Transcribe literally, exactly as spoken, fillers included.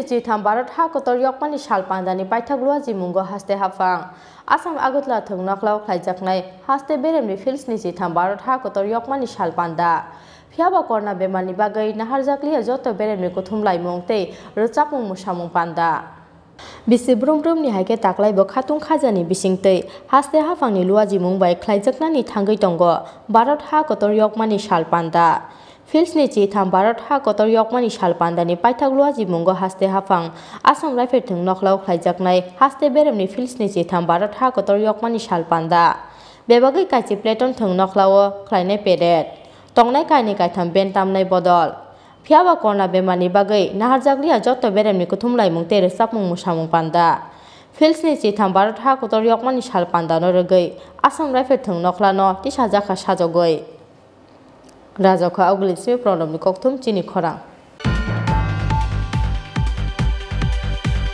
Chitham Bharat ha kotor yokmani sal pandani paithak luajimungo haste haphang. Assam Agartala thwng nokhlao khlaijaknai haste beremni Philsni chitham Bharat ha kotor yokmani sal panda. Phiyaba corona bemarni bagwi naharjakliya joto beremni kuthum laimung tei rwchapmung mwsamung panda. Bisi brum brumni hai khe taklaibo khatung khajani bisingtwi haste haphangni luajimung bai khlaijaknani thangwi tongo Bharat ha kotor yokmani sal panda. Philsni chitham Bharat ha kotor yokmani sal pandani paithak luajimungo haste haphang Assam Rifle thwng nokhlao khlaijaknai haste beremni Philsni chitham Bharat ha kotor yokmani sal panda. Bebagwi kachi platoon thwng nokhlao khlainai parade. Tongnai kainwi kaitham band tamnai bodol. Phiyaba corona bemarni bagwi naharjakliya joto beremni kuthum laimung tei rwchapmung mwsamung panda. Philsni chitham Bharat ha kotor yokmani sal pandano rwgwi Assam Rifle thwng nokhlano tisajak kha sajogwi. Rajakha Auguli Simi Pranobni kokthum chini khorang.